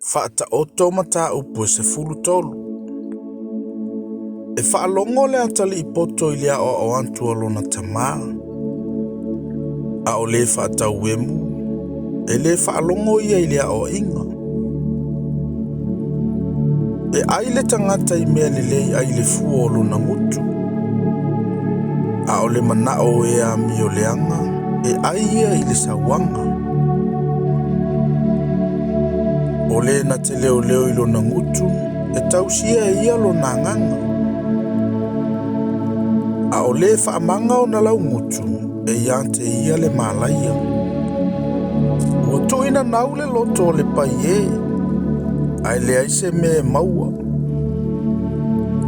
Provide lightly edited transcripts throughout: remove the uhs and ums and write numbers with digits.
Faataoto mataupu e 13. E faalogo le atalii poto i le aoao atu a lona tamā, a o le faatauemu, e le faalogo ia i le aoaiga. E ai le tagata i mea lelei ai le fua o lona gutu, a o le manao o e amio leaga, e ai ia i le sauaga. O le na te leoleo i lona gutu, e tausia e ia lona agaga. A o le faamaga ona laugutu, e ia te ia le malaia. Ua tuuina nau le loto o le paiē, ae leai se mea e maua.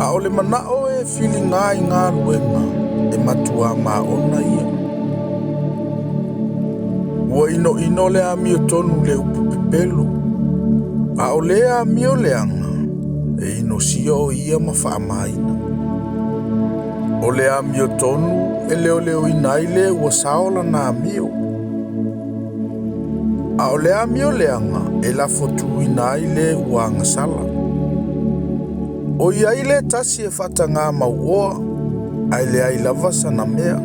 A o le manao e filiga i galuega, e matuā maona ia. Ua inoino le amiotonu i le upu pepelo, a o le amio leaga, e inosia o ia ma faamaina. O le amiotonu e leoleoina ai le ua sao lana amio. A o le amio leaga e lafotuina ai le ua agasala. O i ai le tasi e faatagā mauoa, ae leai lava sana mea.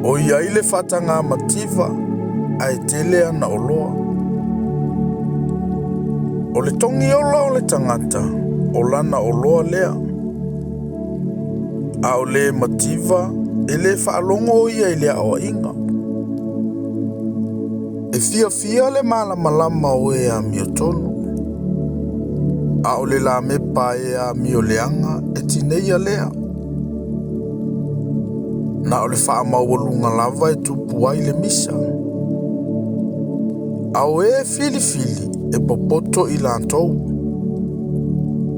O i ai le faatagā mativa, ae tele ana oloa. O le togiola o le tagata, o lana oloa lea. A o le mativa, e le faalogo ia i le aoaiga. E fiafia le malamalama o e amiotonu, a o le lamepa a e amio leaga e tineia lea. Na o le faamaualuga lava e tupu ai le misa. A o e filifili e popoto i latou.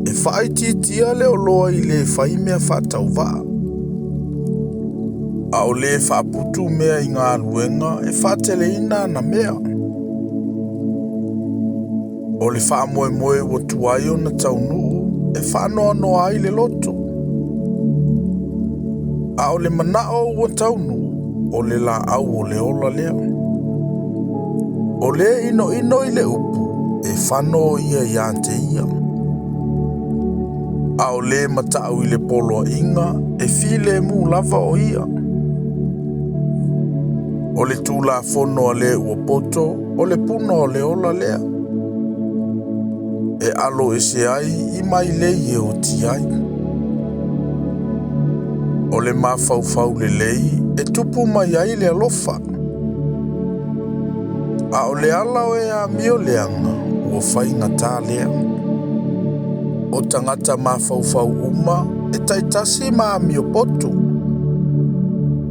E faaitiitia le oloa i le fai mea faatauvaa. A o le faaputu mea i galuega e faateleina ana mea. O le faamoemoe ua tuai ona taunuu e faanoanoa ai le loto. A o le manao ua taunuu, o le laau o le ola lea. O le inoino i le upu, e fano o ia ia te ia. A o le matau i le poloaiga, e filemu lava o ia. O le tulafono a le ua poto, o le puna o le ola lea. E alo ese ai i mailei e oti ai. O le mafaufau lelei e tupu mai ai le alofa. A o le ala o e amio leaga, ua faigata lea. O tagata mafaufau uma e taitasi ma amio poto.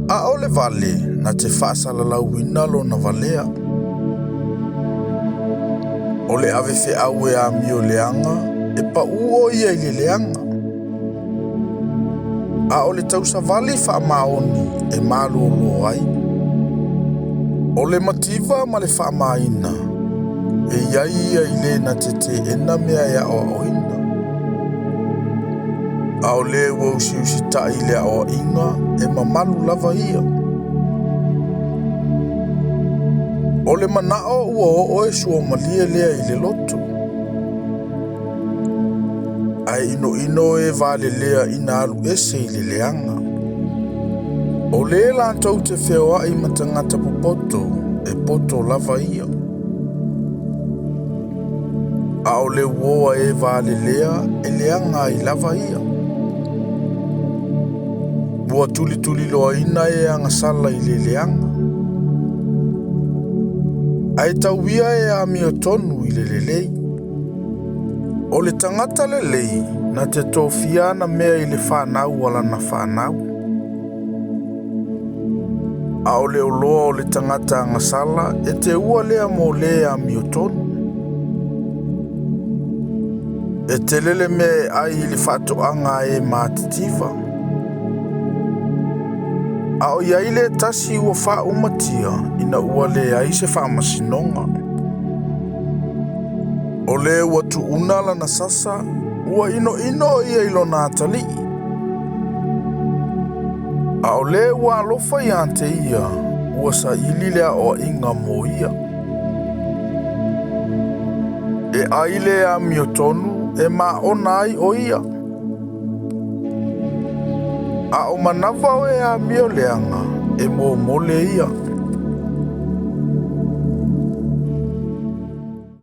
A o le vale na te faasalalauina lona valea. O le avefeau e amio leaga, e pau o ia i le leaga. A o le tausavali faamaoni e malolo ai. O le mativa ma le faamaina, e i ai ia i le na te teena mea e aoaoina. A o le ua usiusitai i le aoaiga, e mamalu lava ia. O le manao ua oo e suamalie lea i le loto. Ae inoino e valelea ina alu ese i le leaga. O le latou te feoai ma tagata popoto, e poto lava ia. A o le uo a e valelea, e leaga ai lava ia. Ua tulituliloaina e agasala i le leaga. Ae tauia e amiotonu i le lelei. O le tagata lelei na te tofia ana mea i le fanau a lana fanau. A o le oloa o le tagata agasala e te ua lea mo le amiotonu. E tele le mea e ai i le faatoaga a e matitiva. A o i ai le tasi ua faaumatia ina ua leai se faamasinoga. O le ua tuuna lana sasa, ua inoino ia i lona atalii. A o le ua alofa ia te ia, ua saili le aoaiga mo ia. Le ai le amiotonu e maona ai o ia. A o manava o e amio leaga e momole ia.